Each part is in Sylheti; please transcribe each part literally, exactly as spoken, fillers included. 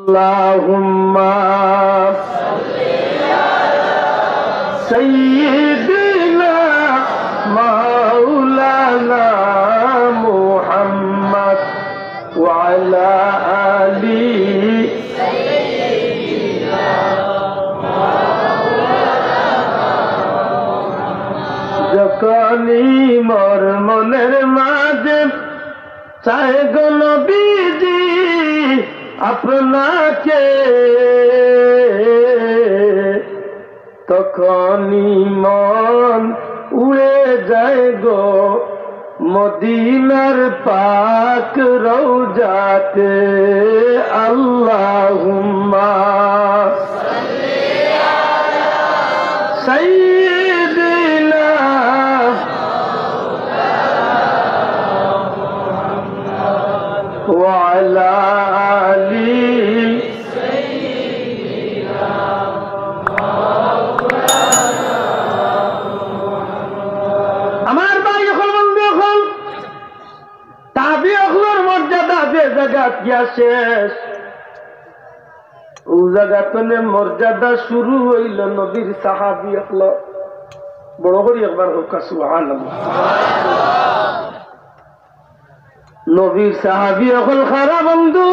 اللهم سيدنا مولانا محمد وعلى آل যখনই মোর মনের মাঝে চায় গো নবীজি আপনাকে, তখনই মন উড়ে যায় গো মদিনার পাক রওজাতে। আল্লাহুম্মা সাইয়্যিদিনা ওয়া আলা আলি। আমার ভাই অকল, বন্ধু অকল, তাবি অকলর মর্যাদা যে জাগাত গিয়া শেষ, অউ জাগাত থনে মর্যাদা শুরু অইলো নবীর সাহাবি অকল। বড় করি একবার কউক্কা সুবহানাল্লাহ। নবীর সাহাবি অকল কারা বন্ধু,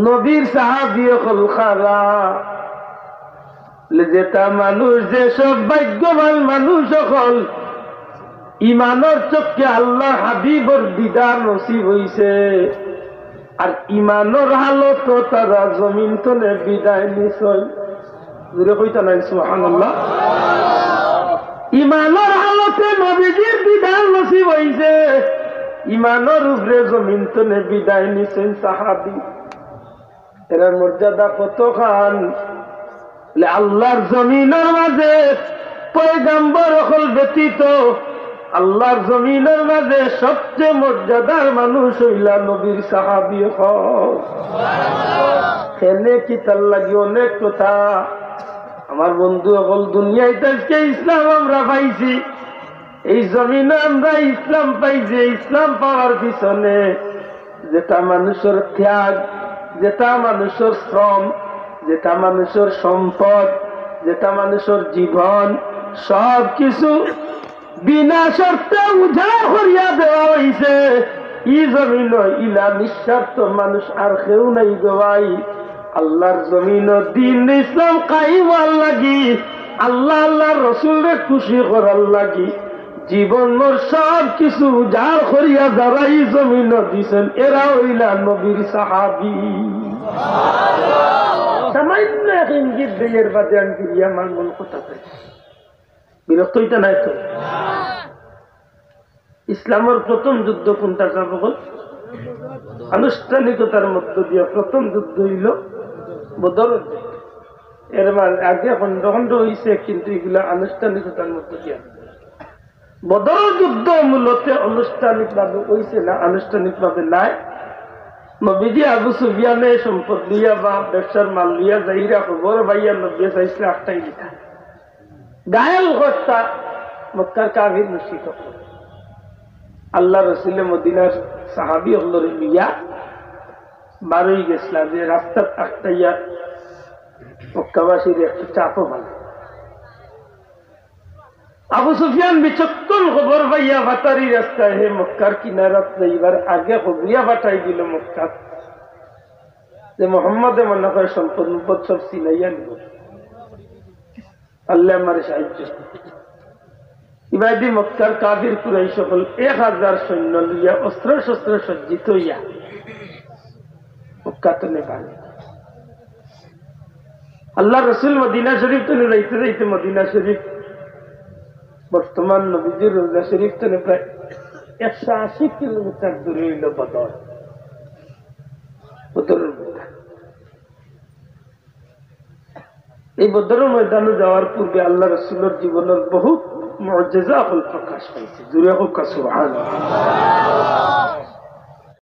নবীর সাহাবি অকল কারা। যেটা মানুষ, যে সব ভাগ্যবান মানুষ অকল, ইমানর চক্ষে আল্লাহর হাবিবর দিদার নসিব অইছে, আর ইমানর হালতো তারা জমিন থনে বিদায় নিছইন। জোরে কইতা নায় সুবহানাল্লাহ। ইমানর হালতে নবীজির দিদার নসিব অইছে, ইমানর উপরে জমিন থনে বিদায় নিছইন সাহাবি। এরার মর্যাদা কতখান? বলে, আল্লাহর জমিনর মাঝে পয়গাম্বর অকল ব্যতীত আল্লাহর জমিনর মাঝে সবচেয়ে মর্যাদার মানুষ অইলা নবীর সাহাবি অকল। কেনে কিতার লাগি অনেক কথা। আমার বন্ধু অকল, দুনিয়াত আজকে ইসলাম আমরা পাইছি, এই জমিনো আমরা ইসলাম পাইছি। ইসলাম পাওয়ার পিছনে যেটা মানুষর ত্যাগ, যেটা মানুষর শ্রম, যেটা মানুষর সম্পদ, যেটা মানুষর জীবন, সব কিছু বিনা শর্তে উজাড় করিয়া দেওয়া অইছে। ই জমিনো ইলা নিঃস্বার্থ মানুষ আর কেউ নাই গো ভাই। আল্লাহর জমিনো দ্বীন ইসলাম কায়েম অওয়ার লাগি, আল্লাহ, আল্লাহর রসুলরে খুশি করার লাগি জীবনর সব কিছু উজাড় করিয়া যারা ই জমিনো দিছইন, এরা অইলা নবীর সাহাবি। সামান্য এক ইঙ্গিত দেই, এর বাদে আমি ফিরিয়া আমার মূল কথাত যাই। বিরক্ত অইতা নায় তো? ইসলামর প্রথম যুদ্ধ কোনটা, সাব অকল? আনুষ্ঠানিকতার মধ্য দিয়া প্রথম যুদ্ধ অইলো বদরর যুদ্ধ। এর মা-, আগে খণ্ড খণ্ড অইছে, কিন্তু ইগুলা আনুষ্ঠানিকতার মধ্য দিয়া। বদরর যুদ্ধ মূলত আনুষ্ঠানিকভাবে অইছে না, আনুষ্ঠানিকভাবে নায়। নবীজি আবু সুফিয়ানে সম্পদ লইয়া বা ব্যবসার মাল লইয়া যাইরা খবর পাইয়া নবীয়ে চাইছলা আটকাই দিতা। ঘায়েল করতা মক্কার কাফির মুশরিক অকল। আল্লাহর রসুলে মদিনার সাহাবি অকলরে লইয়া বারই গেছলা যে রাস্তাত আটকাইয়া মক্কাবাসীরে একটু চাপও ফালাইতা। আবু সুফিয়ান বিচক্ষণ খবর পাইয়া বাতারি রাস্তায় হে মক্কার কিনারাত যাইবার আগে খবরিয়া পাঠাই দিলো মক্কাত যে মোহাম্মদে মনে হয় সম্পদ সম্পদ সব ছিনাইয়া নিবো। আল্লায় আমারে সাহায্য। ইবাদি মক্কার কাফির কুরাইশ অকল এক হাজার সৈন্য লইয়া অস্ত্র শস্ত্র সজ্জিত অইয়া মক্কা থনে বারইন। আল্লাহর রসুল মদিনা শরীফ থনে যাইতে যাইতে মদিনা শরীফ, বর্তমান নবীজির রওজা শরীফ থনে প্রায় একশো আশি কিলোমিটার দূরে অইলো বদর। বদরর ময়দান। এই বদরর ময়দানো যাওয়ার পূর্বে আল্লাহর রসুলর জীবনর বহুত মুজিজা অকল প্রকাশ পাইছে। জোরে কউক্কা সুবহানাল্লাহ।